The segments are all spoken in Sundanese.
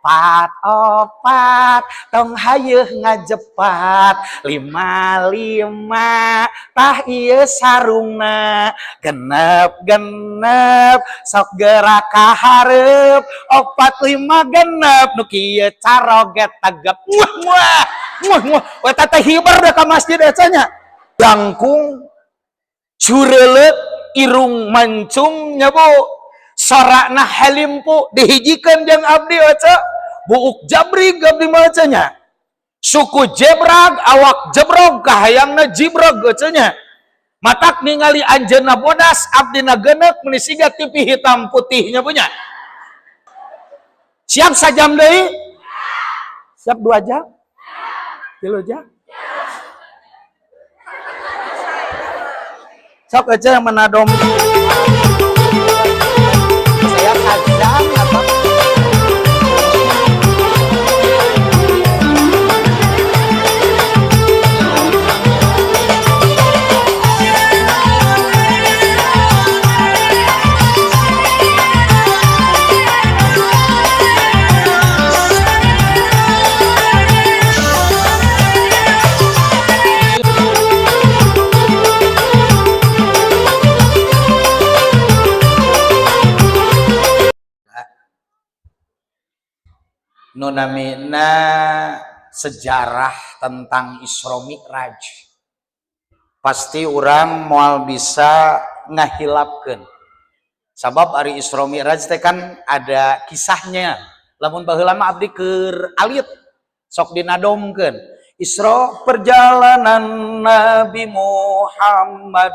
Opat opat tong hayeuh ngajepat, lima lima tah ieu sarungna, genep genep sok gerak ka hareup, opat lima genep nu kieu caroget tegep. Muah muah muah muah, eta teh hiber da ka masjid eta nya. Jangkung cureuleut, irung mancung nya Bu, sorakna halimpu dihijikeun jeung abdi oce buuk jabrig abdi mah oce nya. Suku jebrag awak jebrog kahayangna jibrog oce nya. Matak ningali anjeunna bodas abdina geuneuk meuni siga TV hitam putihnya punya. Siap sajam deui? Siap 2 jam? 3 jam? Sok aja yang menadom. Saya azan atau Nu namina sejarah tentang Isra Mi'raj pasti orang moal bisa ngahilapkeun, sabab ari Isra Mi'raj teh kan ada kisahnya. Lamun baheula mah abdi keur alit sok dinadomkeun Isra perjalanan Nabi Muhammad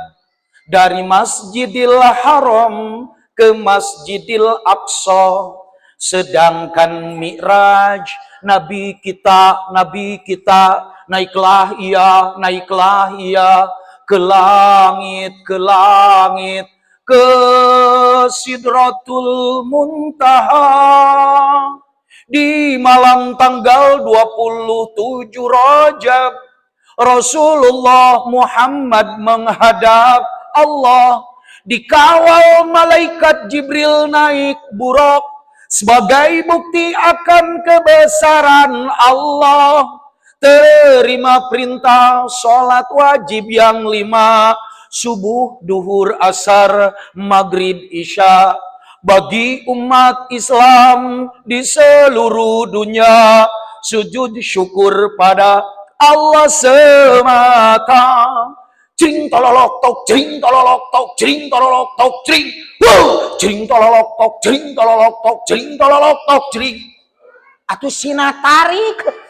dari Masjidil Haram ke Masjidil Aqsa, sedangkan Mi'raj Nabi kita naiklah ia ke langit, ke langit, ke Sidratul Muntaha di malam tanggal 27 Rajab Rasulullah Muhammad menghadap Allah, dikawal malaikat Jibril naik buraq sebagai bukti akan kebesaran Allah. Terima perintah sholat wajib yang 5, subuh, duhur, asar, maghrib, isya, bagi umat Islam di seluruh dunia, sujud syukur pada Allah semata. Jring tololok tok, jring tololok tok, jring tololok tok, jring. Wuh, jring tololok tok, jring tololok tok, jring tololok tok, jring. Atuh sina tarik.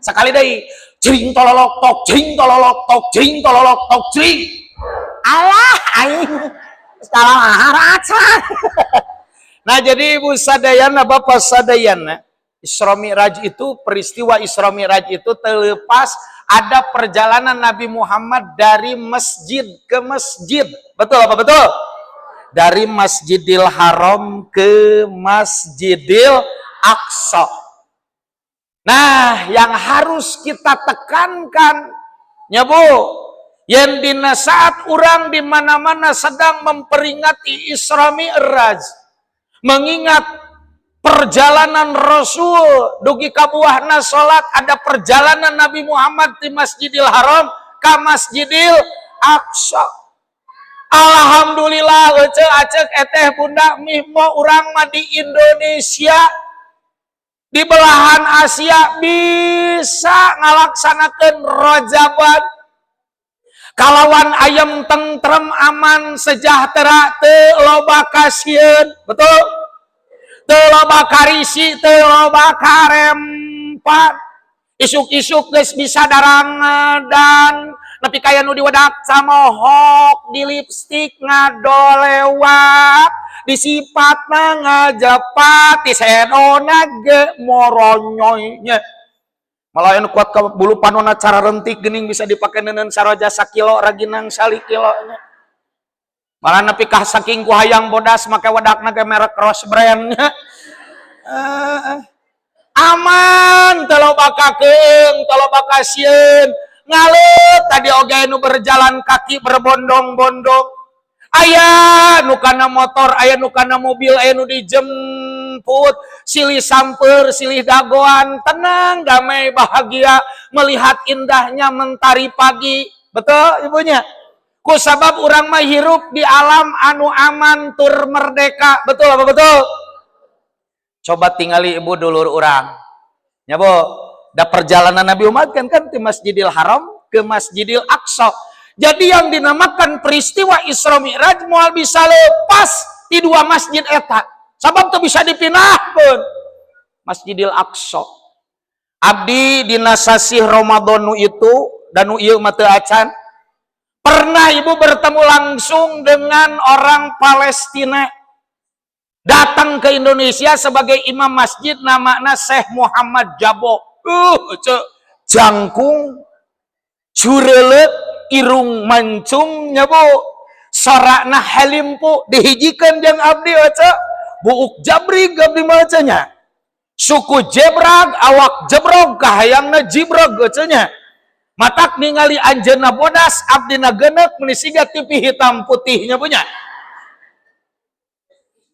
Sekali deui, jring tololok tok, jring tololok tok, jring tololok tok, jring. Alah aing. Salah haraca. Nah, jadi Ibu sadayana, Bapak sadayana, Isra Mi'raj itu, peristiwa Isra Mi'raj itu terlepas ada perjalanan Nabi Muhammad dari masjid ke masjid. Betul apa betul? Dari Masjidil Haram ke Masjidil Aqsa. Nah, yang harus kita tekankan, ya Bu, yang dina saat orang di mana-mana sedang memperingati Isra Mi'raj, mengingat perjalanan Rasul dugi ka buahna salat, ada perjalanan Nabi Muhammad di Masjidil Haram ke Masjidil Aqsa. Alhamdulillah ece acek eteh bunda mihmo urang mah di Indonesia, di belahan Asia bisa ngalaksanakeun rojaban kalawan ayam tentrem aman sejahtera teu loba kasieun, betul? Teu loba karisi, teu loba karempat. Isuk-isuk geus bisa darangedan nepi kaya nu diwedak samohok, di lipstik ngadolewat, disipatna ngajepat, disedona ge moronyoy nya. Malah anu kuat ka bulu panona cara rentik geuning bisa dipake neuneun saroja sakilo raginang salikilo nya. Malah nepi ka saking ku hayang bodas make wedakna ge merek Cross brand nya. Aman teu loba kakeung, teu loba kasieun. Ngaleut tadi oge nu berjalan kaki berbondong-bondong. Aya nu kana motor, aya nu kana mobil, aya nu dijemput. jemput, silih samper, silih dagoan, tenang, damai, bahagia melihat indahnya mentari pagi. Betul ibunya? Kusabab urang mah hirup di alam anu aman tur merdeka. Betul apa betul? Coba tingali ibu dulur urang. Ya bu, da perjalanan Nabi Muhammad kan di Masjidil Haram ke Masjidil Aqsa. Jadi yang dinamakan peristiwa Isra Mi'raj moal bisa lepas di dua masjid eta. Sabab teu bisa dipindahkeun. Masjidil Aqsa. Abdi dina sasih Ramadan nu itu dan nu ieu mah teu acan. Pernah ibu bertemu langsung dengan orang Palestina. Datang ke Indonesia sebagai imam masjid, namanya Syekh Muhammad Jabo. Cek, jangkung, curelet, irung mancung nya bu. Sorakna halimpu dihijikeun jeung abdi cek. Buuk jabrig abdi mah nya. Suku jebrag, awak jebrog, kahayangna jibrog nya. Matak ningali anjeunna bodas, abdina geuneuk meuni siga TV hitam putihnya punya.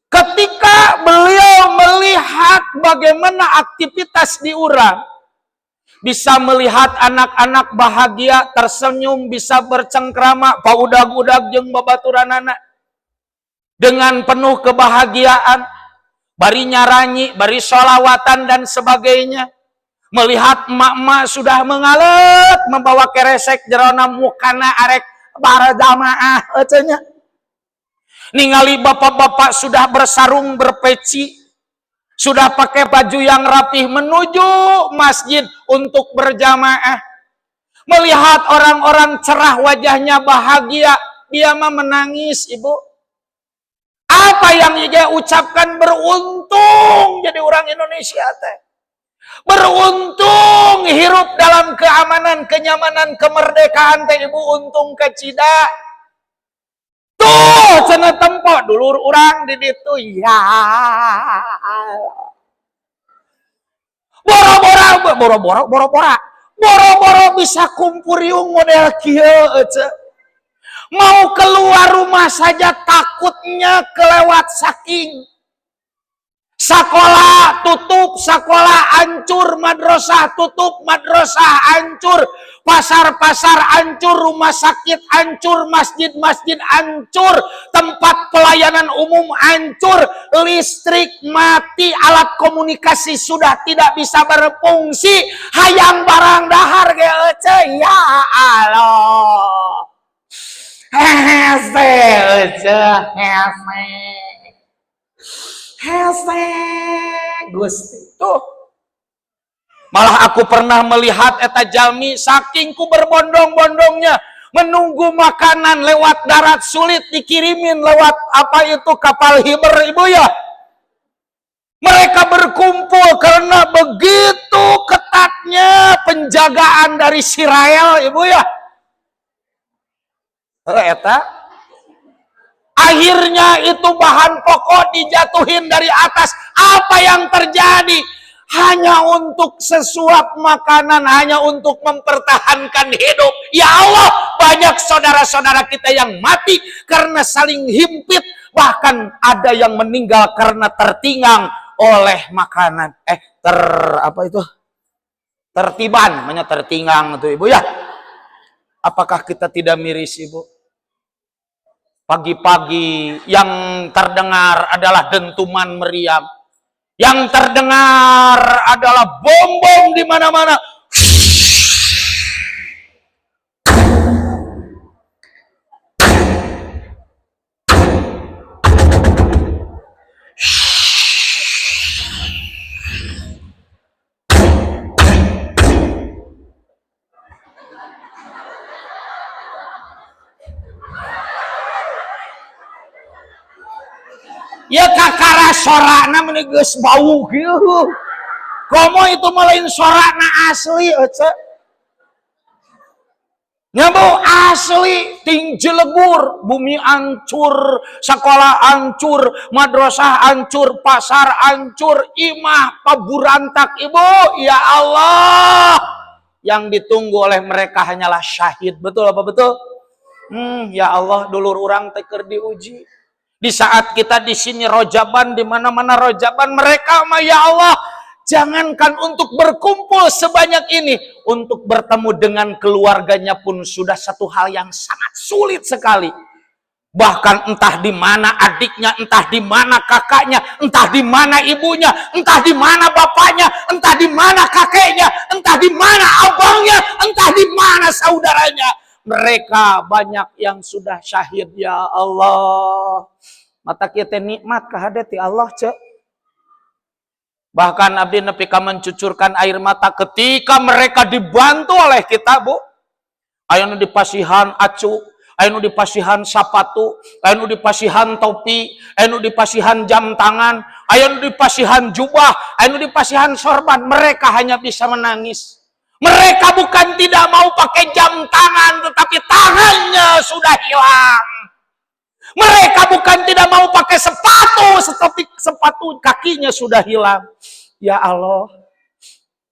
Ketika beliau melihat bagaimana aktivitas di urang, bisa melihat anak-anak bahagia, tersenyum, bisa bercengkrama, paudag-udag jeung babaturanana dengan penuh kebahagiaan, bari nyaranyi, bari sholawatan dan sebagainya. Melihat emak-emak sudah mengalet, membawa keresek jerona mukana arek barjamaah ecenya. Ningali bapak-bapak sudah bersarung berpeci, sudah pakai baju yang rapih menuju masjid untuk berjamaah. Melihat orang-orang cerah wajahnya bahagia, dia mah menangis, ibu. Apa yang dia ucapkan? Beruntung jadi orang Indonesia teh. Beruntung hirup dalam keamanan, kenyamanan, kemerdekaan teh ibu, untung kecida. Tuh cenah tempo dulur urang di ditu ya. Boro-boro, boro-boro, boro-boro. Boro-boro bisa kumpuriung model kieu ece. Mau keluar rumah saja takutnya kelewat saking. Sekolah tutup, sekolah hancur, madrasah tutup, madrasah hancur, pasar-pasar hancur, rumah sakit hancur, masjid-masjid hancur, tempat pelayanan umum hancur, listrik mati, alat komunikasi sudah tidak bisa berfungsi, hayang barang dahar ge ece, ya Allah. Hese ece, hese. Hese Gusti tuh. Malah aku pernah melihat eta jalmi saking ku berbondong-bondongnya menunggu makanan lewat darat sulit dikirimin lewat apa itu kapal hiber ibu ya. Mereka berkumpul karena begitu ketatnya penjagaan dari Israel ibu ya. Eta akhirnya itu bahan pokok dijatuhin dari atas. Apa yang terjadi? Hanya untuk sesuap makanan, hanya untuk mempertahankan hidup. Ya Allah, banyak saudara-saudara kita yang mati karena saling himpit. Bahkan ada yang meninggal karena tertinggang oleh makanan. Apa itu? Tertiban, namanya tertinggang itu ibu ya. Apakah kita tidak miris ibu? Pagi-pagi yang terdengar adalah dentuman meriam. Yang terdengar adalah bom-bom di mana-mana. Ya kakara sorana meni geus bau kieu. Komo itu mah lain sorana asli ece. Nya bau asli ting jelegur, bumi hancur, sekolah hancur, madrasah hancur, pasar hancur, imah paburantak ibu. Ya Allah. Yang ditunggu oleh mereka hanyalah syahid. Betul apa betul? Ya Allah, dulur urang teh keur diuji. Di saat kita di sini rojaban, di mana-mana rojaban, mereka mah, ya Allah, jangankan untuk berkumpul sebanyak ini, untuk bertemu dengan keluarganya pun sudah satu hal yang sangat sulit sekali. Bahkan entah di mana adiknya, entah di mana kakaknya, entah di mana ibunya, entah di mana bapaknya, entah di mana kakeknya, entah di mana abangnya, entah di mana saudaranya. Mereka banyak yang sudah syahid, ya Allah. Matak kita nikmat kahade ti Allah, cek. Bahkan abdi nepi ka mencucurkan air mata ketika mereka dibantu oleh kita, Bu. Aya nu dipasihan acuk, aya nu dipasihan sapatu, aya nu dipasihan topi, aya nu dipasihan jam tangan, aya nu dipasihan jubah, aya nu dipasihan sorban. Mereka hanya bisa menangis. Mereka bukan tidak mau pakai jam tangan, tetapi tangannya sudah hilang. Mereka bukan tidak mau pakai sepatu, tetapi sepatu kakinya sudah hilang. Ya Allah,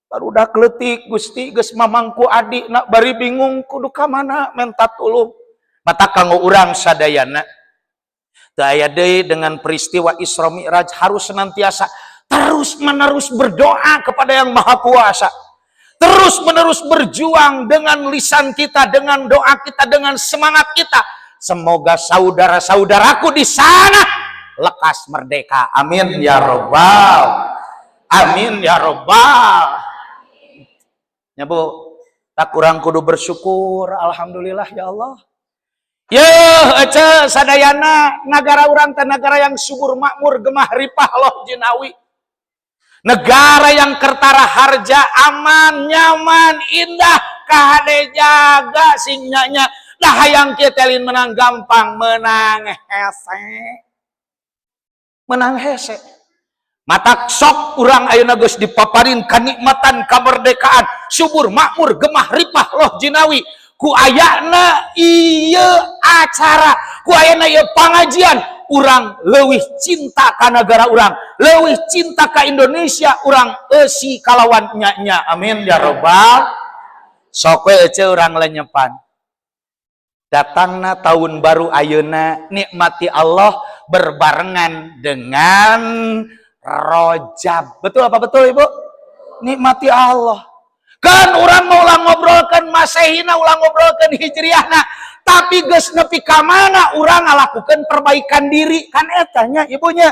barudak leutik, Gusti, geus mamangku adik nak bari bingung kudu ka mana menta tulung. Matak kanggo urang sadayana, teu aya deui dengan peristiwa Isra Mi'raj, harus senantiasa terus menerus berdoa kepada Yang Maha Kuasa. Terus menerus berjuang dengan lisan kita, dengan doa kita, dengan semangat kita. Semoga saudara-saudaraku di sana lekas merdeka. Amin ya robbal. Amin ya robbal. Ya Bu, tah, urang kudu bersyukur. Alhamdulillah, ya Allah. Ye, ece sadayana, negara urang teh negara yang subur makmur, gemah ripah loh jinawi. Negara yang kerta raharja, aman, nyaman, indah, kahade jaga sing nya. Dah hayang kita lain menang gampang, menang hese. Menang hese. Matak sok urang ayeuna geus dipaparin kanikmatan kemerdekaan, subur makmur, gemah ripah loh jinawi. Ku ayana ieu acara, ku ayana ieu pangajian, urang leuwih cinta ka negara urang, leuwih cinta ka Indonesia, urang eusi kalawan nya-nya. Amin ya robbal. Sok we ece urang lenyepan. Datangna tahun baru ayeuna, nikmati Allah berbarengan dengan Rojab. Betul apa betul, Ibu? Nikmati Allah. Kan urang mau ulah ngobrolkan Masehina, ulah ngobrolkan Hijriahna, tapi geus nepi ka mana urang ngalakukeun perbaikan diri kan eta nya, ibunya.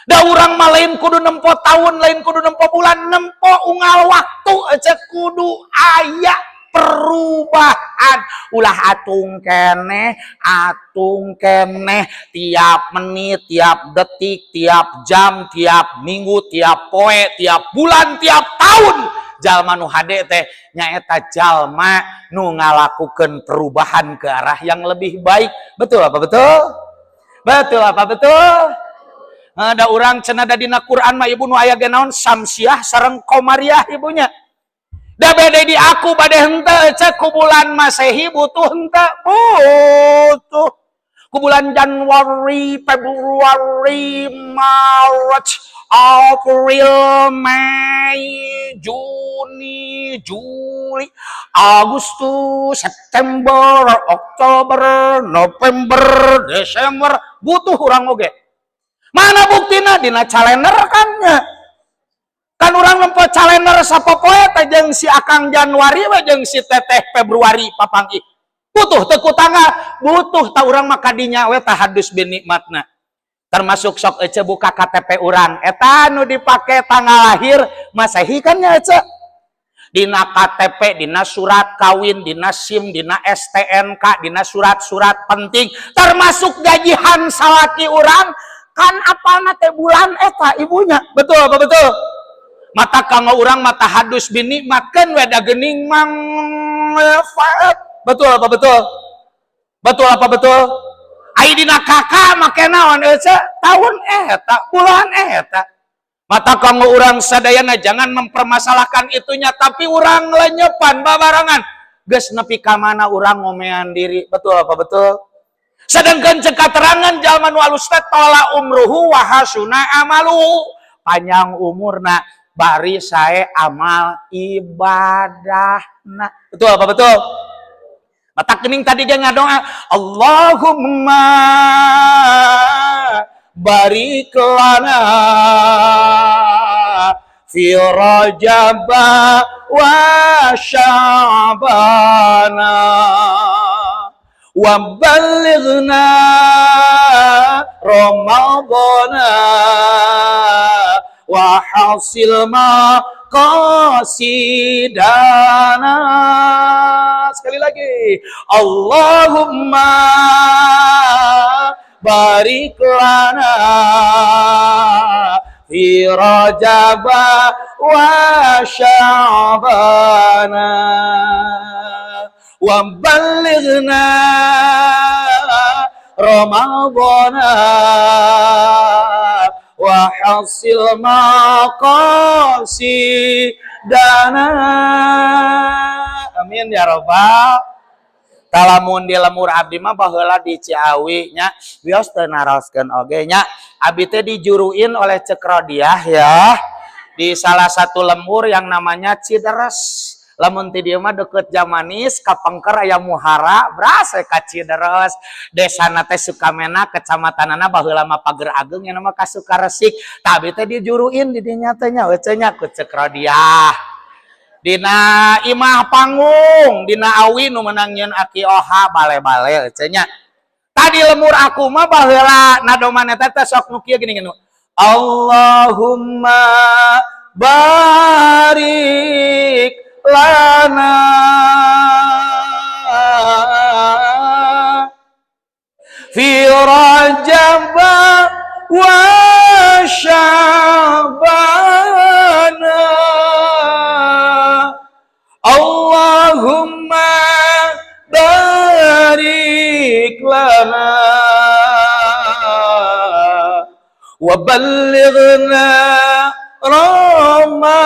Da urang mah lain kudu nempo tahun, lain kudu nempo bulan, nempo unggal waktu aja kudu aya perubahan. Ulah atung keneh, atung keneh, tiap menit, tiap detik, tiap jam, tiap minggu, tiap poe, tiap bulan, tiap tahun. Jalma nu hade teh nyaeta jalma nu ngalakukeun perubahan ke arah yang lebih baik. Betul apa betul? Betul apa betul? Ada urang cenah da dina Quran mah, Ibu, nu aya ge naon, Samsiah sareng Komariah, ibunya. Da bade di aku bade henteu cek ku bulan Masehi butuh henteu? Butuh. Ku bulan Januari, Februari, Maret, April, Mei, Juni, Juli, Agustus, September, Oktober, November, Desember, butuh urang oge. Mana buktina? Dina kalender kan nya. Kan urang nempo kalender sapopoe teh jeung si Akang Januari we jeung si Teteh Februari papanggih. Butuh teu ku tanggal? Butuh. Tah, urang mah kadinya we tahadus bin nikmatna. Termasuk sok ece buka KTP urang. Eta nu dipake tanggal lahir Masehi kan nya, ece. Dina KTP, dina surat kawin, dina SIM, dina STNK, dina surat-surat penting, termasuk gajian salaki urang kan apalna teh bulan eta, ibunya. Betul apa betul? Matak kanggo urang mah tahadus bin nikmat kan we da geuning manfaat. Betul apa betul? Betul apa betul? Ai dina KK make naon, ece? Tahun eta, bulan eta. Matak kanggo urang sadayana, jangan mempermasalahkan itunya, tapi urang lenyepan babarengan. Geus nepi ka mana urang ngomean diri? Betul apa betul? Sedangkan cek katerangan jalma nu alus teh tola umruhu wa hasuna amaluhu. Panjang umurna bari sae amal ibadahna. Betul apa betul? Mata kening tadi ge ngadoa, Allahumma barik lana fi Rajab wa Sya'bana wa balighna Ramadana wa hasil maqasidana. Sekali lagi, Allahumma barik lana fi Rajab wa Sya'bana wa balighna Ramadana wa hasil maqasidana. Amin ya robbal. Talamun di lembur abdi mah baheula di Ciawi nya, wios teu naroskeun oge nya, abdi teh dijuruin oleh Cek Rodiah ya di salah satu lembur yang namanya Cideres. Lamun ti dieu mah deket Jamanis, kapengker aya Muhara, bras ka Cideres. Desana teh Sukamena, kecamatanana baheula mah Pager Ageng, nya mah ka Sukaresik. Tah, abdi teh dijuruin di dinya teh nya, ece nya, ku Cek Rodiah. Dina imah panggung, dina awi nu menang nyieun Aki Oha bale-bale, ece nya. Tadi lembur aku mah baheula nadoman eta teh sok nu kieu gini gini. Allahumma barik lana fi Rajab wa Sya'bana. Allahumma barik lana wa ballighna Ramadana.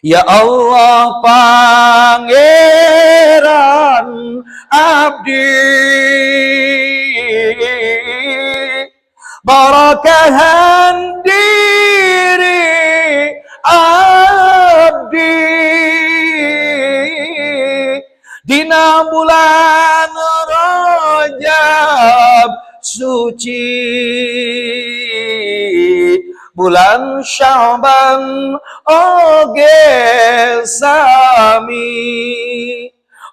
Ya Allah, Pangeran abdi, barakahan diri abdi dina bulan Rajab suci, bulan Syaban oge sami,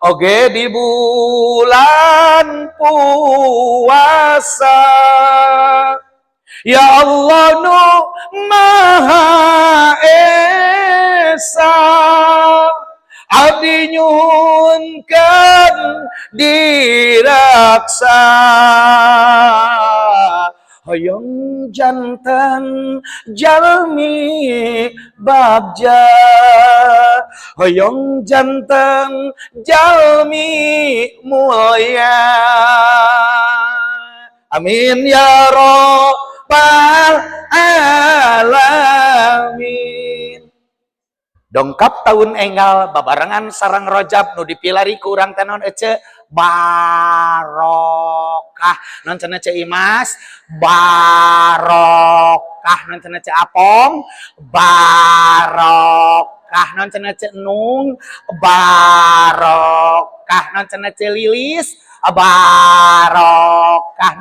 oge di bulan puasa. Ya Allah nu Maha Esa, abdi nyuhunkeun diraksa, hoyong janten jalmi bagja, hoyong janten jalmi mulia. Amin ya robbal alamin. Dongkap tahun enggal babarengan sareng Rojab, nu dipilari ku urang teh naon, ece? Barokah. Non cenah Ce Imas? Barokah. Non cenah Ce Apong? Barokah. Non cenah Ce Nung? Barokah. Non cenah Ce Lilis? Barokah.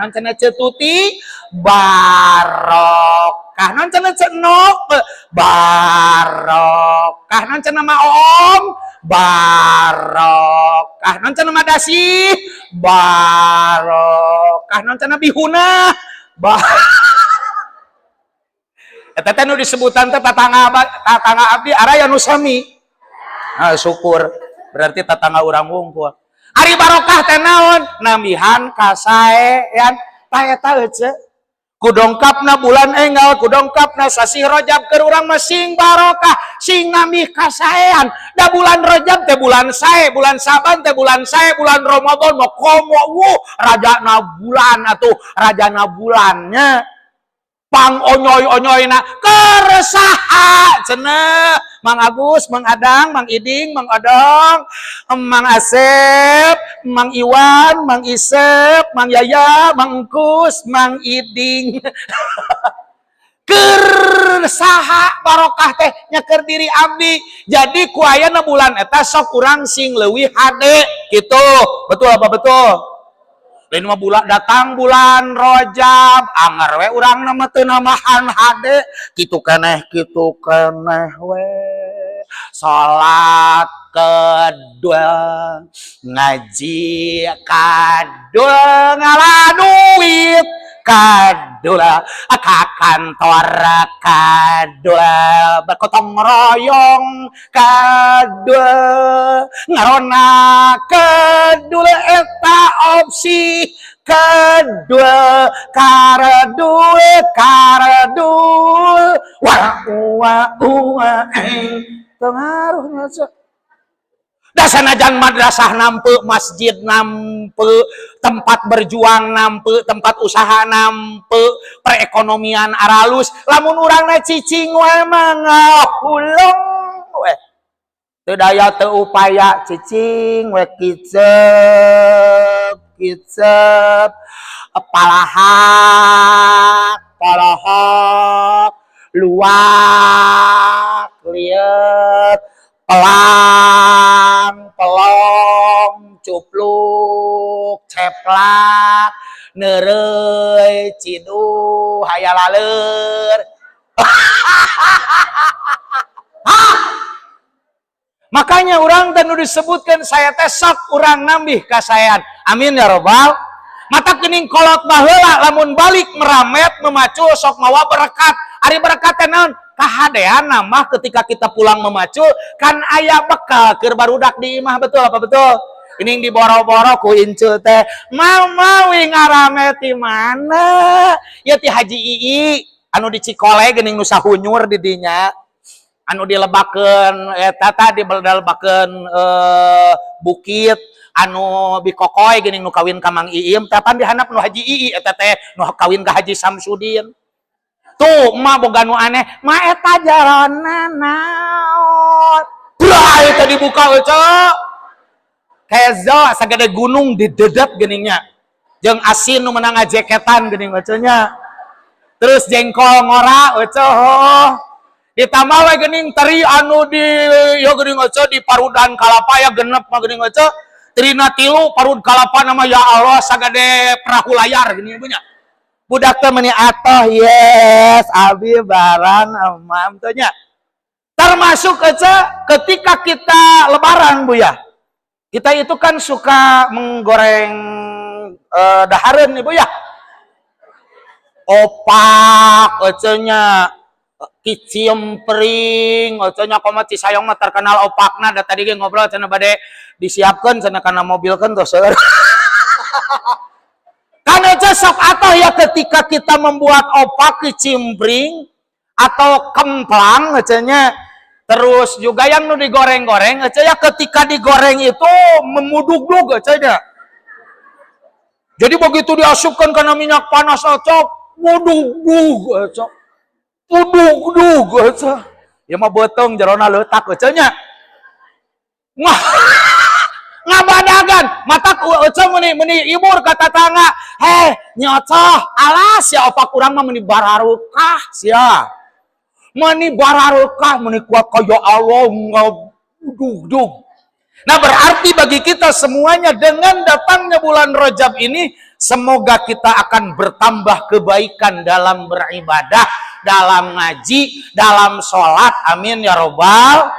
Non cenah Ce Tuti? Barokah. Non cenah Ce Nok? Barokah. Non cenah Ma Oom? Barokah. Non cenah Ma Dasi? Barokah. Non cenah Bihuna? Ba Eta teh nu disebutan teh tatangga, tatangga abdi araya nu sami. Ah, syukur. Berarti tatangga urang wungkul. Ari barokah teh naon? Nambihan kasaean. Tah eta, ece. Kudongkapna bulan enggal, kudongkapna sasih Rajab, keur urang mah sing barokah, sing nambih kasaean. Da bulan Rajab teh bulan sae, bulan Saban teh bulan sae, bulan Ramadan mah komo wuh, rajana bulan atuh, rajana bulannya. Pang onyoy-onyoyna keresaha cenah? Mang Agus, Mang Adang, Mang Iding, Mang Odong, Mang Asep, Mang Iwan, Mang Isep, Mang Yaya, Mang Engkus, Mang Iding. Keur saha barokah teh? Nya keur diri abdi. Jadi ku ayana bulan eta sok urang sing leuwih hade gitu. Betul apa betul? Lain mah bulan datang bulan Rojab, anger we urang mah teu namahan hade, kitu keneh we. Salat kedua, ngaji kadul, ngala duit kadul, ka kantor kadul, bergotong royong kadul, ngaronda kadul, eta opsi kedua, karedul karedul, wa wa wa eng pengaruhnya. Da sanajan madrasah nampe, masjid nampe, tempat berjuang nampe, tempat usaha nampe, perekonomian aralus, lamun urangna cicing we mah ngahuleng we. Teu daya teu upaya, cicing we, kicep kicep, palahak palahak, luak liet, pelang pelong, cupluk ceplak, neureuy ciduh, hayal laleur. Hah? Makanya urang teh nu disebutkan saya teh sok urang nambih kasaean. Amin ya robbal. Mata kening kolot baheula lamun balik meramet memacul sok mawa berkat. Ari berkat teh naon? Kahadean nambah ketika kita pulang memacul kan aya bekal keur barudak di imah. Betul apa betul? Ini diboro-boro ku incu teh. Mama wi ngaramet di mana? Ya ti Haji Ii anu di Cikole geuning, nu sahunyur di dinya, anu dilebakeun eta tadi dilebakeun bukit, anu bikokoy geuning, nu kawin ka Mang Iim. Tapan di handap nu Haji Ii eta teh nu kawin ka Haji Samsudin. Tuh emak boga nu aneh, ma, eta jarona naon? Bray, tadi dibuka euca kezo sagede gunung didedep geuningnya, jeung asin nu menang ngajeketan geuning euca nya, terus jengkol ngora euca, oh. Ditambah we geuning teri anu di ya geuning euca, di parudan kalapa ya genep mah geuning euca, terina tilu parud kalapa nama ya Allah sagede perahu layar geuning punya budak teh meuni atoh, yes abi barang emam teh nya. Termasuk aja ketika kita Lebaran, Bu, ya, kita itu kan suka menggoreng dahareun nih, Bu, ya, opak ecenya, kicimpring ecenya, komo Cisayong mah terkenal opakna. Da tadi ge ngobrol cenah bade disiapkeun cenah kana mobil kan tuh seueur kan. Ece sok atau ya ketika kita membuat opak, kicimpring atau kemplang ecenya, terus juga yang nu digoreng-goreng ece ya, ketika digoreng itu memudug-dug ecenya. Jadi begitu diasupkan karena minyak panas ece, mudug-dug ece, mudug-dug ece ya, mah beuteung jerona leutak ecenya. Wah, ngabadagan mata ece meuni meuni ibur ka tatangga, "Heh, nyocoh, alas ya, opak urang mah meuni bararukah sia, meuni bararukah, meuni kuat kaya Allah ngabudug." Nah, berarti bagi kita semuanya dengan datangnya bulan Rajab ini semoga kita akan bertambah kebaikan dalam beribadah, dalam ngaji, dalam sholat. Amin ya robbal.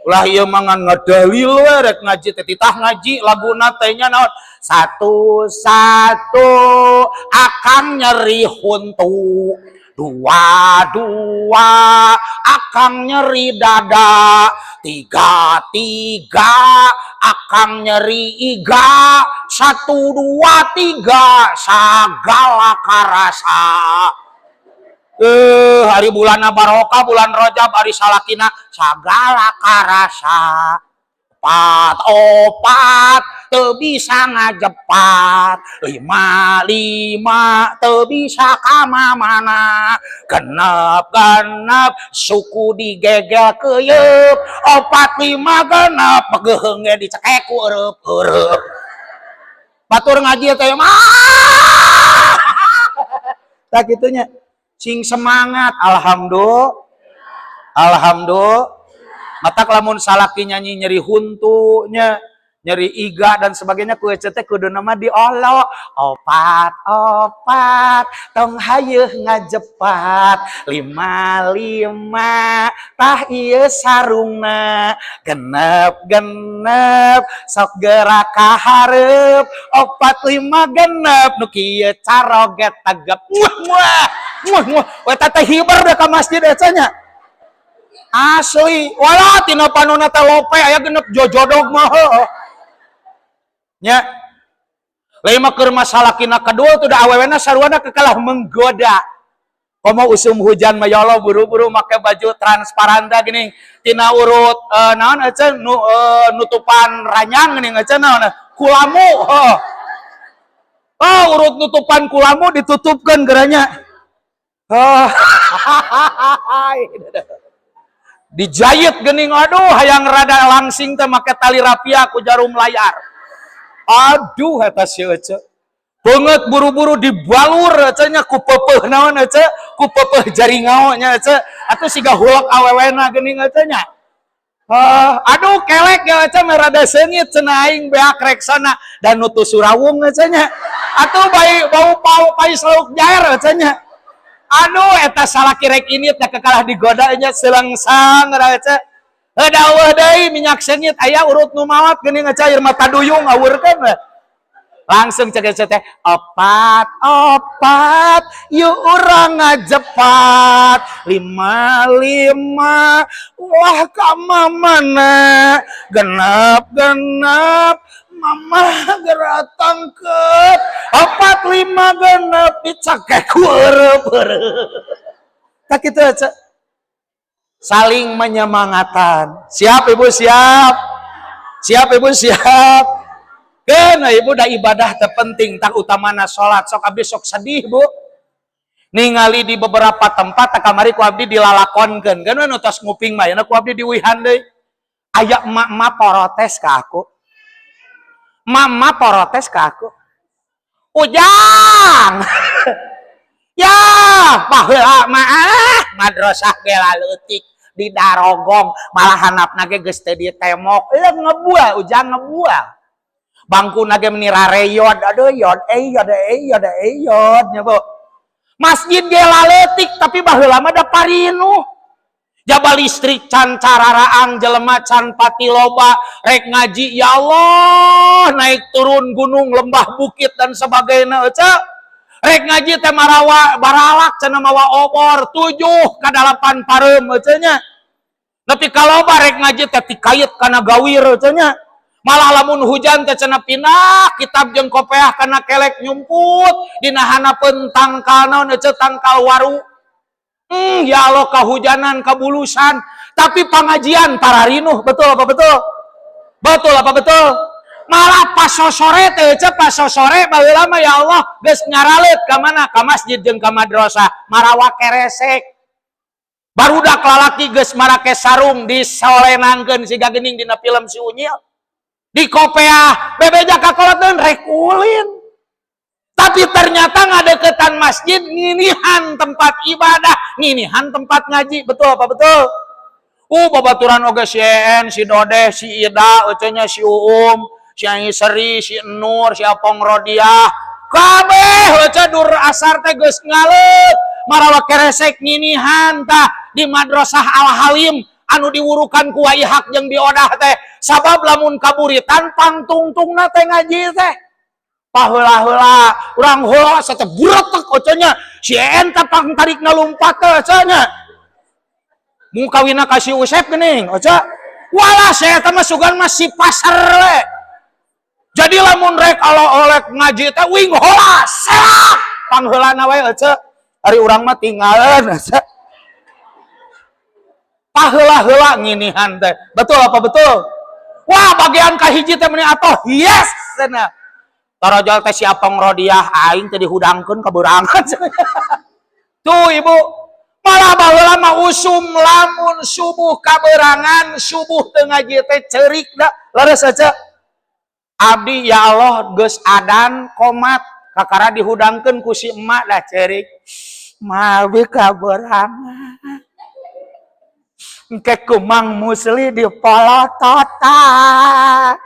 Ulah ieu mah ngan ngadalil we rek ngaji teh, titah ngaji laguna teh nya naon, satu satu akang nyeri huntu, dua dua akang nyeri dada, tiga tiga akang nyeri iga, satu dua tiga sagala karasa. Hari bulan barokah bulan Rajab, hari salakina sagala karasa, opat opat teu bisa ngajepat, lima lima teu bisa kama mana, genep genep suku digegel keyeup, opat lima genep pegeuheung ge dicekek ku eureub eureub. Batur ngaji teh mah tak kitunya. Sing semangat. Alhamdulillah. Alhamdulillah. Matak lamun salaki nyanyi nyeri huntunya, nyeri iga dan sebagainya, ku ece teh kuduna mah diolo. Opat opat tong hayeuh ngajepat, lima lima tah ieu sarungna, genep genep sok gerak ka hareup, opat lima genep nu kieu caroget tegep. Muah muah muah muah. Eta teh hiber da ka masjid ece nya. Asli, wala tina panona teh lope aya genep jojodog mah heuh. Nya. Lain mah keur masalah kina kedua tuh da awewena saruana kekalah menggoda. Komo usum hujan mah, ya Allah, buru-buru make baju transparan da gini tina urut naon ece nu, nutupan ranyang geuning ece, naon kulamu, oh. Oh, urut nutupan kulamu ditutupkeun geranya. Oh. Dijahit geuning, aduh, hayang rada langsing teh make tali rapia ku jarum layar. Aduh, eta si ece. Banget buru-buru dibalur ece nya ku peupeih naon ece, ku peupeih jaringao nya ece, atuh siga hulak awewena geuning ece nya. Aduh, kelek ya ece mah rada seungit cenah, aing beak reksana dan nutu surawung ece nya. Atuh bai bau pau pais lauk jair ece nya. Aduh, eta salaki rek ini teh kekalah digoda nya selengsang ece. Heuh, eueuh deui minyak seungit aya urut nu mawat geuning ece, air mata duyung awurkeun we. Langsung cek ece teh, opat opat yuk urang ngajepat, lima lima wah ka mana, genep genep mama geura tangkep, opat lima genep dicakek ku eureup eureup. Tak kitu ece. Saling menyemangatan. Siap, Ibu, siap. Siap, Ibu, siap. Kena Ibu dah ibadah terpenting tak utamana salat. Sok abdi sok sedih, Bu. Ningali di beberapa tempat tak kamari ku abdi dilalakonkeun. Kan nu tos nguping mah ku abdi diuihan deui. Aya emak-emak protes ke aku. Mama protes ke aku. Ujang. Ya, baheula mah ah, madrasah ge laleutik di darogong, malah handapna ge geus teu ditemok. Leuh ngebual, Ujang ngebual. Bangkuna ge meni rareyod, aduh yod eyod eyod eyod nya, Bu. Masjid ge laleutik tapi baheula mah da parinuh. Jaba listrik can cararaang, jelema can pati loba, rek ngaji ya Allah naik turun gunung, lembah, bukit dan sebagainya ece. Rek ngaji teh marawa baralak cenah, mawa obor 7 ka 8 pareum ece nya. Nepi ka loba rek ngaji teh tikait kana gawir ece nya. Malah lamun hujan teh cenah pindah kitab jeung kopeah kana kelek, nyumput dina hanapeun tangkal naon ece, tangkal waru. Ya Allah, kehujanan, kebulusan, tapi pengajian pararinuh, betul apa betul? Betul apa betul? Malah pas sore teh ece, pas sore baheula mah ya Allah geus nyaralet ka mana? Ka masjid jeung ka madrasah, marawa keresek. Barudak lalaki geus marake sarung disolenangkeun siga geuning dina film si Unyil. Di kopeah bebeja ka kolot rek ulin. Tapi ternyata ngadeketan masjid, nginihan tempat ibadah, nginihan tempat ngaji, betul apa betul? Babaturan oge si En, si Dodeh, si Ida, ecenya si Uum, si Seri, si Nur, si Apong Rodiah. Kabeh ece dur asar teh geus ngaleut, marawa keresek nginihan tah di Madrasah Al Halim anu diwurukan ku Waihak jeung diodah teh. Sabab lamun kaburitan pangtungtungna teh ngaji teh. Paheula-heula urang heula sate buretek ocanya si enta pang tarik ngalumpat teh ocanya. Mu kawina ka si Usep geuning oca. Walah, saya teh mah sugan mah si pasar we. Jadi lamun rek alo oleh ngaji teh wing hola selak pangheulana we ece. Ari urang mah tinggalin ece. Paheula-heula nginihan teh. Betul apa betul? Wah, bagian kahiji teh meni atoh yes cenah. Tarojol teh si Apong Rodiah aing teh dihudangkeun kaberangan. Tuh, Ibu, malah baheula mah usum lamun subuh kaberangan, subuh teu ngaji teh ceurik da. Leres aja. Abdi ya Allah geus adan komat kakara dihudangkeun ku si emak dah ceurik. Mawi kaberangan. Engke ku Mang Musli dipolototan.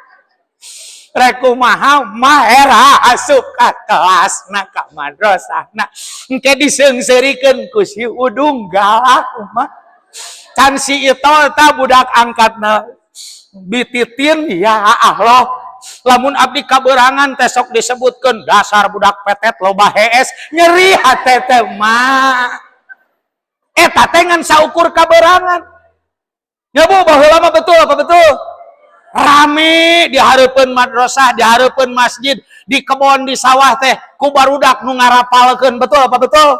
Rek kumaha mah era asup ka kelasna, ka madrasahna. Engke diseungseurikeun ku si Udung, galak mah. Can si Itol ta budak angkatna bititin. Ya Allah, lamun abdi kaberangan teh sok disebutkeun dasar budak petet, loba hees, nyeri hate teh mah. Eta teh ngan saukur kaberangan ya, Bu. Baheula mah betul apa betul, rame di hareupeun madrasah, di hareupeun masjid, di kebon, di sawah teh ku barudak nu ngarapalkeun. Betul apa betul?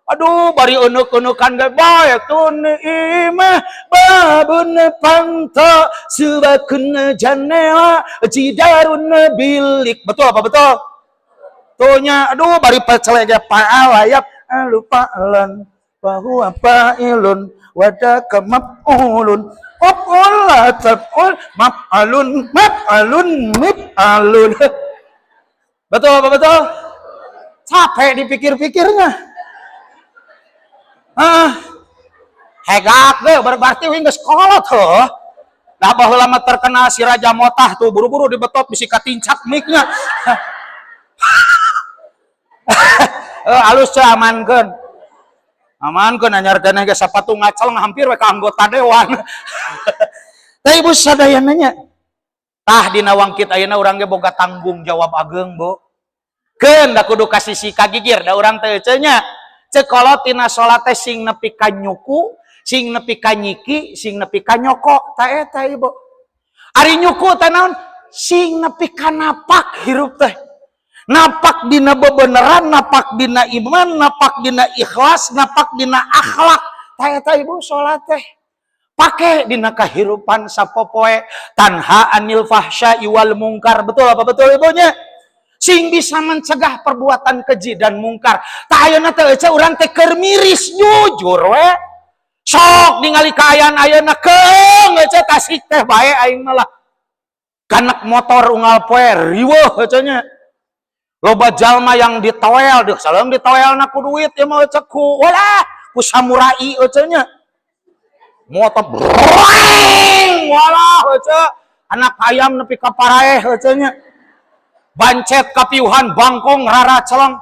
Aduh, bari eunuk-eunukan ge bae tun imah babun panto subakun janela jidarun bilik. Betul apa betul? Tuh nya, aduh, bari pecele ge fa'ala yaf alu fa'lan wa huwa fa'ilun wa dzaka maf'ulun maf'ul la taf'ul maf'alun maf'alun mif'alun. Betul apa betul? Capek dipikir-pikirnya. Ah, hegak ge berarti wing geus kolot heuh. Nah, baheula mah terkenal si Raja Motah tuh, buru-buru dibetot bisi katincak miknya. Eh, alus ceu, amankeun. Amankeun, anyar keneh ge sapatu ngaceleng hampir we ka anggota dewan. Tah, Ibu sadayana nya. Tah, dina wangkit ayeuna urang ge boga tanggung jawab ageng, Bu. Keun da kudu ka sisi kagigir da urang teh nya. Ceuk kolot tina salat teh sing nepi ka nyuku, sing nepi ka nyiki, sing nepi ka nyoko. Ta eta, Ibu. Ari nyuku teh naon? Sing nepi ka napak hirup teh. Napak dina bebeneran, napak dina iman, napak dina ikhlas, napak dina akhlak. Ta eta, Ibu, salat teh. Pake dina kahirupan sapopoe, tanha anil fahsya'i wal mungkar. Betul apa betul, Ibunya? Sing bisa mencegah perbuatan keji dan mungkar. Tah, ayeuna teh ece urang teh keur miris, jujur we. Sok ningali kaayaan ayeuna keung ece, Tasik teh bae aing malah. Kanek motor unggal poe riweuh ece nya. Loba jalma yang ditoel, deuh saleung ditoelna ku duit ya mah ece, ku walah ku samurai ece nya. Motor breng walah ece, anak ayam nepi ka paraeh ece nya. Bancet kapiuhan bangkong rara celeng.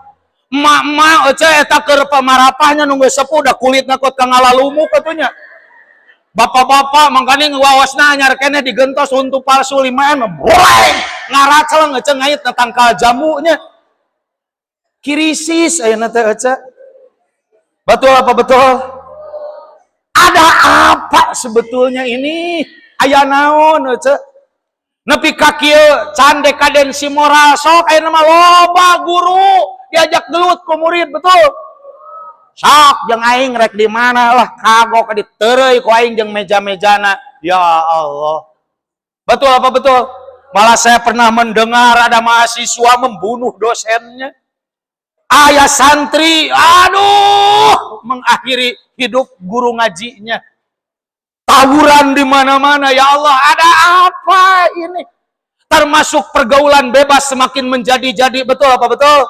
Emak-emak ece eta keur pamarapahnya nunggu sepuh da kulitna kot ka ngalalumuk atuh nya. Bapak-bapak mangkani wawasna anyar keneh digentos untuk palsu 5 M breng ngaraceleng ece, ngait na tangkal jamunya. Krisis ayeuna teh ece. Betul apa betul? Ada apa sebetulnya ini? Aya naon ece? Nepi ka kieu can dekadensi moral. Sok ayeuna mah loba guru diajak gelut ku murid, betul? Sok jeung aing rek di mana lah, kagok ditereuy ku aing jeung meja-mejana. Ya Allah. Betul apa betul? Malah saya pernah mendengar ada mahasiswa membunuh dosennya. Ayah santri, aduh, mengakhiri hidup guru ngajinya. Tawuran di mana-mana, ya Allah, ada apa ini? Termasuk pergaulan bebas semakin menjadi-jadi, betul apa betul?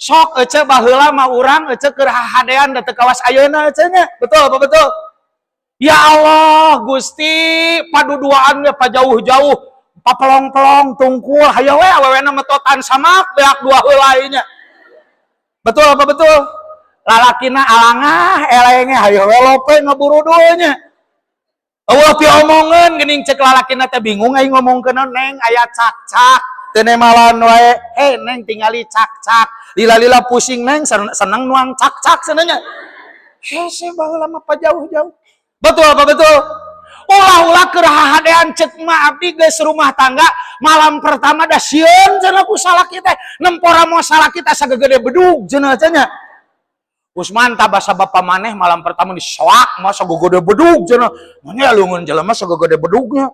Sok ece, baheula mah urang ece keur hahadean da teu kawas ayeuna ece nya. Betul apa betul? Ya Allah, Gusti, paduduaannya pa jauh-jauh, papelong-pelong tungkul, hayo we awewena metotan samak beak dua heula nya. Betul apa betul? Lalakina alangah elenge, hayo we lope ngaburudul nya. Eueuh piomongeun geuning, cek lalakina teh bingung aing ngomongkeun, "Neng, aya cak-cak." Teu nemalan wae, "He Neng, tingali cak-cak." Lila-lila pusing, "Neng, seneng nuang cak-cak," cenah. Hese baheula mah jauh-jauh. Betul apa betul? Ulah-ulah keur hahadean, cek mah abdi geus rumah tangga malam pertama dah sieun cenah ku salaki teh. Nempora moal salaki teh sagede bedug cenah cenah. Usman tah basa bapa maneh malam pertama disoak mah sagede bedug cenah. Mana leungeun jelema sagede bedugnya.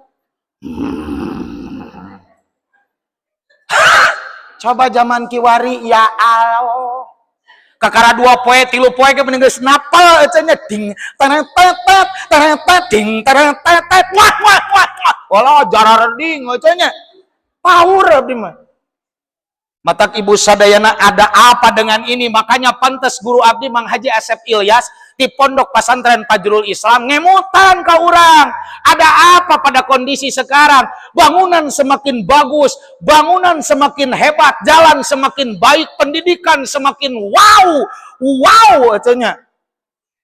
Coba zaman kiwari, ya Allah. Kakara 2 poe 3 poe ge mending geus napel ece nya, ding taretetet taretet ding taretetet, wah wah wah wah, walah jarareding ece nya. Power abdi mah. Matak ibu sadayana, ada apa dengan ini? Makanya pantas guru abdi, Mang Haji Asep Ilyas di Pondok Pesantren Fajrul Islam, ngemutan ke urang. Ada apa pada kondisi sekarang? Bangunan semakin bagus, bangunan semakin hebat, jalan semakin baik, pendidikan semakin wow, wow atunya.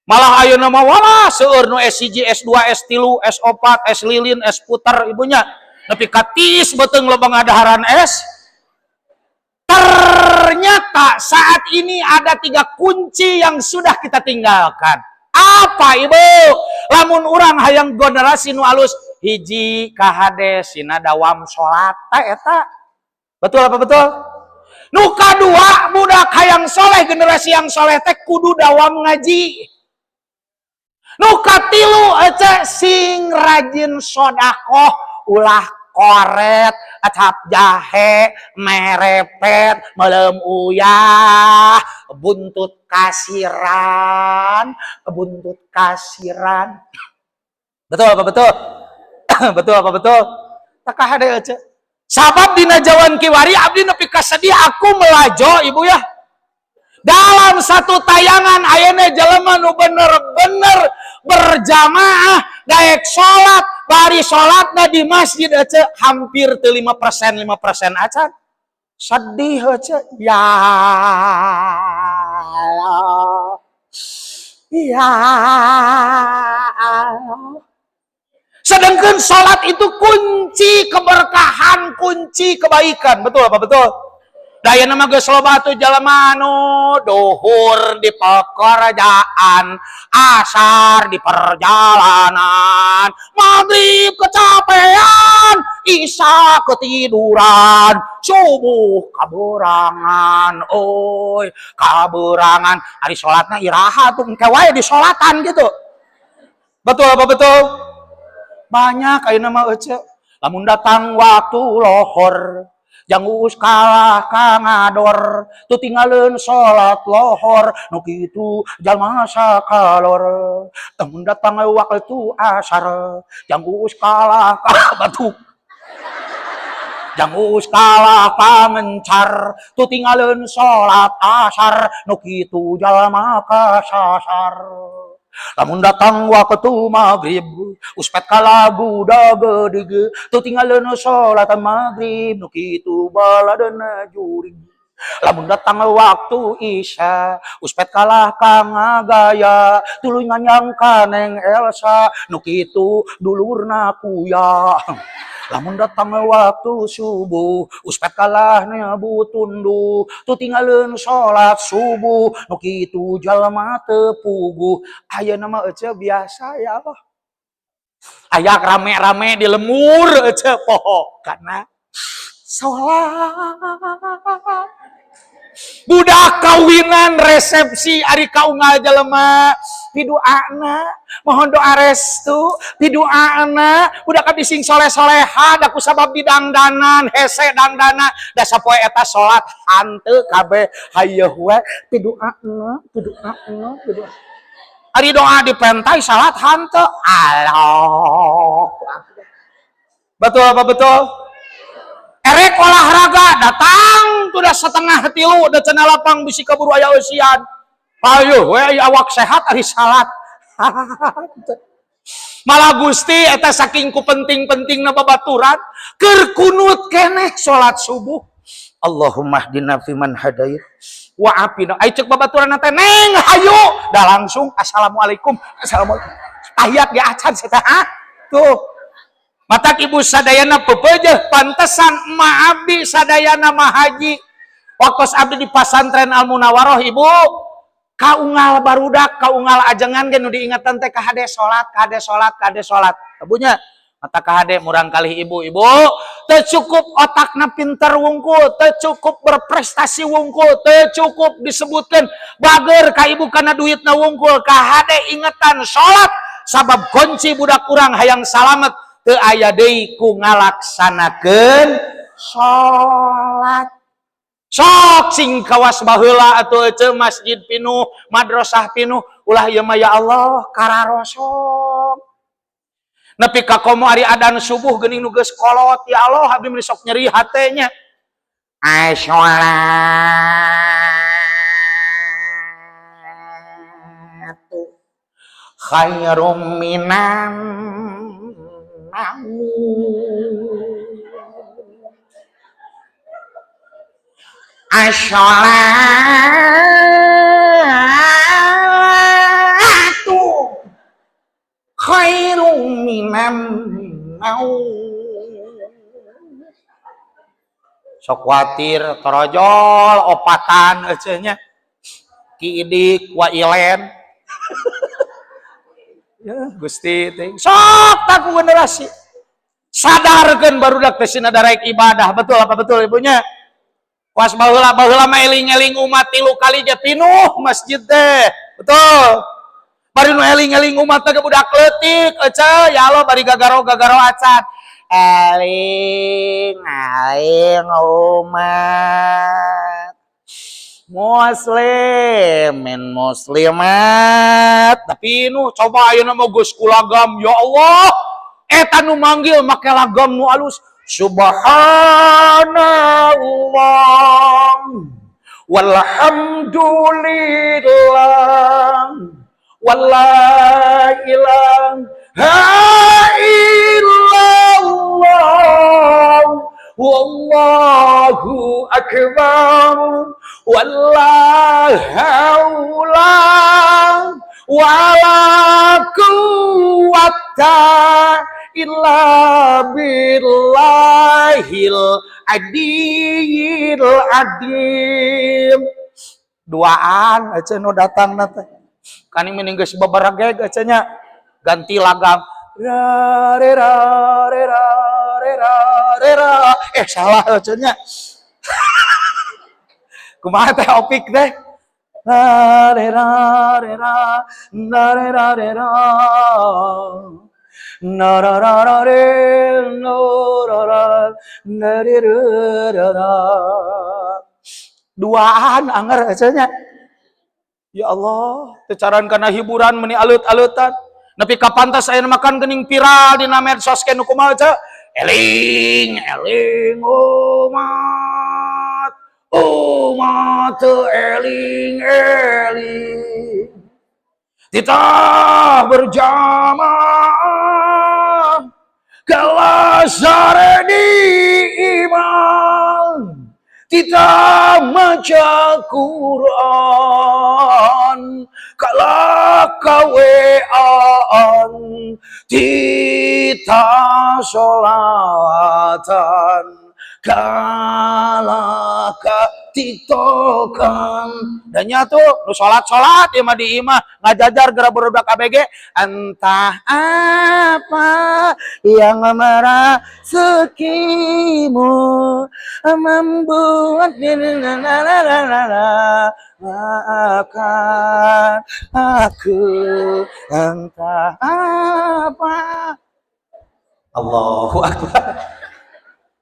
Malah ayeuna mah wala seueur nu S1, S2, S3, S4, S lilin, S putar ibunya. Nepi ka tis beuteung loba ngadaharan S. Ternyata saat ini ada tiga kunci yang sudah kita tinggalkan. Apa, Ibu? Lamun urang hayang generasi nu alus, hiji, kahade sina dawam salat eta. Betul apa betul? Nu kadua, budak hayang soleh, generasi yang soleh teh kudu dawam ngaji. Nu katilu ece, sing rajin sodakoh, ulah koret, acap jahe, merepet, melem uyah, buntut kasiran, buntut kasiran. Betul apa betul? Betul apa betul? Tak ada aja. Sabab dina jaman kiwari abdi nepi kasedih, aku melajo, Ibu, ya. Dalam satu tayangan ayeuna jelema nu bener-bener berjamaah daek salat, bari salatna di masjid aja hampir teu 5%, 5% acan. Sedih aja ya Allah. Ya Allah. Sedangkan sholat itu kunci keberkahan, kunci kebaikan. Betul apa betul? Daya nama geus loba atuh jalma nu duhur di pekerjaan, asar di perjalanan, maghrib kecapean, isya ketiduran, subuh kaberangan, oi kaberangan. Ari salatna iraha tuh, engke wae di solatan gitu. Betul apa betul? Banyak ayeuna mah ece. Lamun datang waktu lohor, jang Uus kalah ka ngador, tu tinggalin salat lohor, nu kitu jalma sakalor. Lamun datang waktu asar, jang Uus kalah ka batuk. Jang Uus kalah ka mencar, tu tinggalin salat asar, nu kitu jalma kasasar. Lamun datang waktu maghrib, uspet kalagu dagedig, tu tinggalin salat maghrib, nu kitu baladana jurig. Lamun datang waktu isya, uspet kalah ka ngagaya, tuluy nganyang ka Neng Elsa, nu kitu dulurna kuya. Lamun datang waktu subuh, uspet kalah nyabu tunduh, tu tinggalin salat subuh, nu kitu jalma teu puguh. Ayeuna mah ece biasa ya Allah. Aya rame-rame di lemur ece poho karena salat. Budak kawinan resepsi, ari kaunggal jelema piduana, mohon doa restu piduana, budak abdi sing soleh-soleha, da ku sabab didangdanan hese dangdana, da sapoe eta salat hanteu kabeh, hayoh we piduana, piduana, pidua. Ari doa dipentai, salat hanteu. Allah. Betul apa betul? Erek olahraga datang tuh udah 2.30, udah cenah lapang, bisi kaburu aya eusian. Ayo we awak sehat, ari salat. Malah Gusti eta saking ku penting-pentingna babaturan keur kunut keneh salat subuh. Allahumma hdina fiman hadait wa afina. Ai cek babaturan teh, "Neng, hayu." Dah langsung assalamualaikum. Assalamualaikum. Ayat ge acan saya, ha? Tuh. Matak ibu sadayana pepejeh, pantesan emak abdi sadayana mah haji. Waktu abdi di Pasantren Al Munawaroh, Ibu, kaunggal barudak, kaunggal ajengan ge nu diingatan teh kahade salat, kahade salat, kahade salat. Ibunya mata kahade murang kali ibu, ibu teu cukup otakna pinter wungkul, teu cukup berprestasi wungkul, teu cukup disebutkan bager ka ibu karena duitna wungkul, kahade ingetan salat, sabab kunci budak urang hayang salamet teu aya deui ku ngalaksanakeun salat. Sok sing kawas baheula atuh ece, masjid pinuh, madrasah pinuh, ulah ieu mah ya Allah kararosong. Nepi ka komo ari adan subuh geuning nu geus kolot, ya Allah, abdi meni sok nyeri hatenya. Asholatu khairum minan naum. Asholatu khairum minan naum. Sok kuatir torojol opatan ecenya Ki Idik wa Ilen. Ya Gusti teh sok taku generasi sadarkeun barudak teh sina daraek ibadah. Betul apa betul ibunya? Was baheula baheula mah eling-eling umat 3 kali ge pinuh masjid teh. Betul. Bari nu eling-eling umat teh budak leutik ece ya Allah bari gagaro-gagaro acan. Eling eling umat muslimin muslimat. Tapi nu coba ayeuna mah geus kulagam ya Allah eta nu manggil make lagam nu alus. Subhanallah walhamdulillah wala ilaha illallah wallahu akbar wala haula wala quwwata illa billahil adiyil adim. Duaan aja nu datang teh kan ini geus babarageg aja nya ganti lagam ra re ra re ra re ra re ra salah aja nya. Kumaha teh opik teh ra re ra re ra na re ra re ra na ra ra ra re no ra ra na re ra ra. Duaan anger aja nya. Ya Allah, tecaran karena hiburan meni alut-alutan. Nepi ka pantas aya makan geuning viral dina medsos ke nu kumaha ce? Eling, eling umat. Umat teu eling, eling. Titah berjamaah kelas sare di iman. Titah maca Quran kala kawean. Titah sholawatan kala katitokan. Dan nyatu nu salat-salat ieu mah di imah ngajajar geura barudak ABG entah apa yang merasukimu membuat maafkan aku entah apa. Allahu Akbar.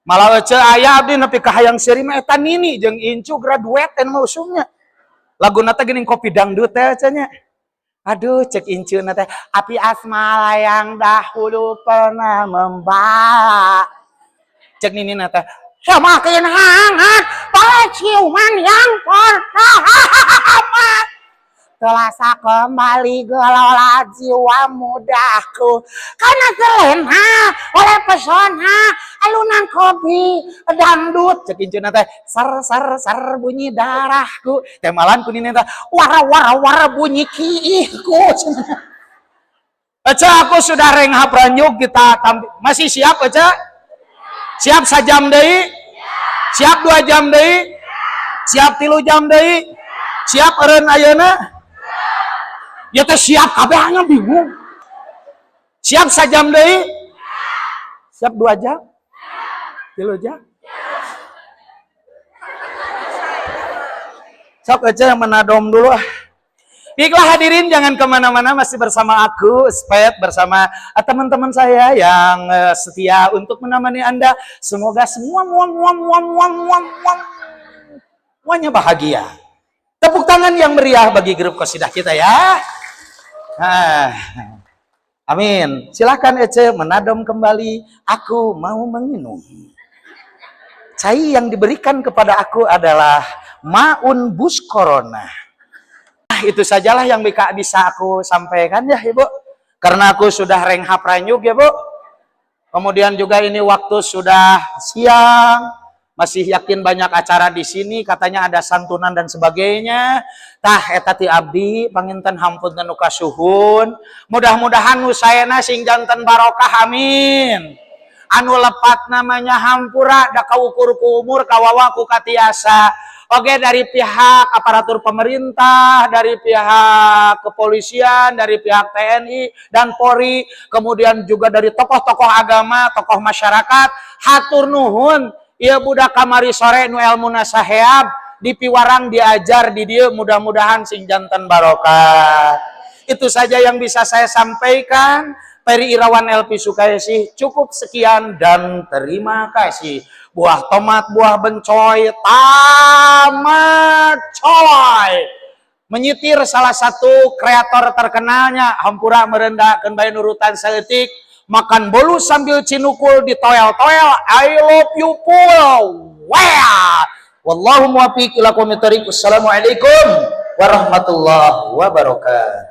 Malah ece aya abdi nepi ka hayang seuri mah eta nini jeung incu graduate mah usumnya. Laguna teh geuning kopi dangdut teh ece nya. Aduh cek incu na teh api asmara yang dahulu pernah membara. Cek nini na teh semakin hangat penciuman yang pertama. Terasa kembali gelora jiwa mudaku karena terlena oleh pesona alunan kopi dangdut. Cek incu na teh sar sar sar bunyi darahku. Teh malan ku nini teh wara wara wara bunyi kiihku. Ece aku sudah renghap ranyuk kita tampil. Masih siap Ece? Siap sajam deui? Siap 2 jam deui? Siap 3 jam deui? Siap eureun ayeuna? Ya teh siap kabeh hanya bingung. Siap sajam deui? Siap 2 jam? 3 jam? Sok aja yang menadom dulu ah. Baiklah hadirin, jangan kemana-mana, masih bersama aku, Spet, bersama teman-teman saya yang setia untuk menemani Anda. Semoga semua semuanya bahagia. Tepuk tangan yang meriah bagi grup qasidah kita ya. Nah, amin. Silakan Ece menadom kembali. Aku mau menginum. Cai yang diberikan kepada aku adalah maun bus corona. Nah, itu sajalah yang bisa aku sampaikan ya, Ibu. Karena aku sudah renghap ranyuk ya, Bu. Kemudian juga ini waktu sudah siang, masih yakin banyak acara di sini, katanya ada santunan dan sebagainya. Tah, eta ti abdi, panginten hapunten nu kasuhun. Mudah-mudahan nu saena sing janten barokah, amin. Anu lepat namanya hampura, da kaukur ku umur, kawawa ku katiasa. Oke, dari pihak aparatur pemerintah, dari pihak kepolisian, dari pihak TNI dan Polri, kemudian juga dari tokoh-tokoh agama, tokoh masyarakat, hatur nuhun. Ieu budak kamari sore nu elmuna saheab, dipiwarang diajar di dieu, mudah-mudahan sing janten barokah. Itu saja yang bisa saya sampaikan. Peri Irawan LP Sukaisi, cukup sekian dan terima kasih. Buah tomat, buah bencoy, tamat coy. Menyitir salah satu kreator terkenalnya, hampura merendah bae nurutan saeutik, makan bolu sambil cinukul di toel-toel, I love you full. Wah. Wallahu muwaffiq ila aqwamit thoriq. Wassalamualaikum warahmatullahi wabarakatuh.